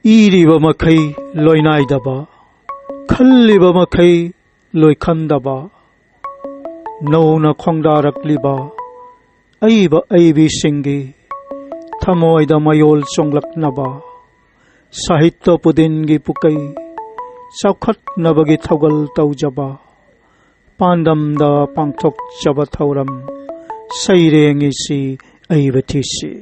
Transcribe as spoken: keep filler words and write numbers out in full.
ꯏꯔꯤꯕ ꯃꯈꯩ ꯂꯣꯏꯅꯥꯏꯗꯕ, ꯈꯜꯂꯤꯕ ꯃꯈꯩ ꯂꯣꯏꯈꯟꯗꯕ, ꯅꯧꯅ ꯈꯣꯡꯗꯥꯔꯛꯂꯤꯕ ꯑꯏꯕ ꯑꯏꯕꯤꯁꯤꯡꯒꯤ ꯊꯃꯣꯏꯗ ꯃꯌꯣꯜ ꯆꯣꯡꯂꯛꯅꯕ, ꯁꯥꯍꯤꯇ꯭ꯌ ꯄꯨꯗꯤꯟꯒꯤ ꯄꯨꯀꯩ ꯆꯥꯎꯈꯠꯅꯕꯒꯤ ꯊꯧꯒꯜ ꯇꯧꯖꯕ, ꯄꯥꯟꯗꯝꯗ ꯄꯥꯡꯊꯣꯛꯆꯕ ꯊꯧꯔꯝ ꯁꯩꯔꯦꯡ ꯏꯁꯤ ꯑꯏꯕ ꯊꯤꯁꯤ꯫